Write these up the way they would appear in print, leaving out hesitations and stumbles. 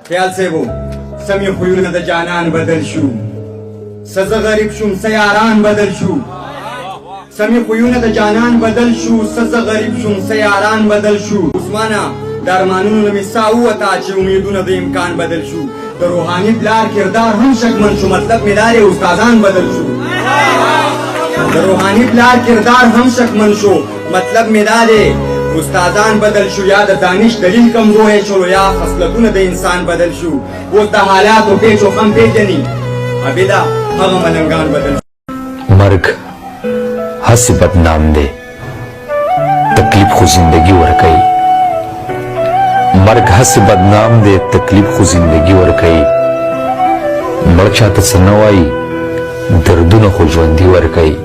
خیال صاحب، څه مې خویونه د جانان بدل شو، څه زه غریب شوم، څه یاران بدل شو. څه مې خویونه د جانان بدل شو، څه زه غریب شوم، څه یاران بدل شو. عثمانه، د ارمانونو نه مې ساه ووته چې امیدونه د امکان بدل شو. د روحاني پلار کردار هم شکمن شو، مطلب مې دا دی استادان بدل شو. د روحاني پلار کردار هم شکمن شو، مطلب مې دا دی استادان بدل شو. یا د دانش دلیل کمزوری شولو، یا خصلتونه د انسان بدل شو. اوس د حالاتو پیچو خم پیژني عابده، هغه ملنګان بدل شو. مرګ هسې بدنام دی، تکلیف خو زندگی ورکوي. مرګ هسې بدنام دی، تکلیف خو زندگی ورکوي. مړ چاته څه نه وایي، دردونه خو ژوندي ورکوي.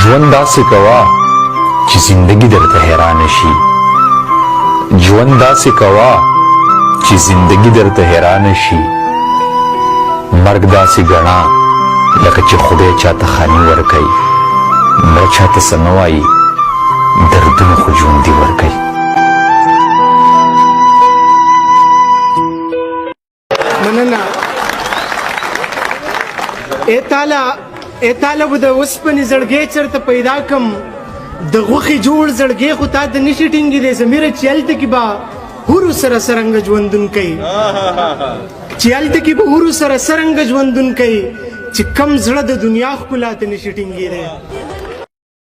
ژوند داسې کوه چې زندگی درته حیرانه شي. ژوند داسې کوه چې زندگی درته حیرانه شي. مرګ داسې ګڼه لکه چې خدای چاته خاني ورکوي. مړ چاته څه نه وایي، دردونه خو ژوندي ورکوي. مننه. ای تاله، ای تاله به د اوسپنې زړګی چېرته پیدا کم؟ د غوښې جوړ زړګی خو تا ته نشي ټینګېدی. ضمیره، چې هلته کې به حورو سره څرنګه ژوندون کوي، چې هلته کې به حورو سره څرنګه ژوندون کوي، چې کم زړه د دنیا ښکلا ته نشي ټینګېدی.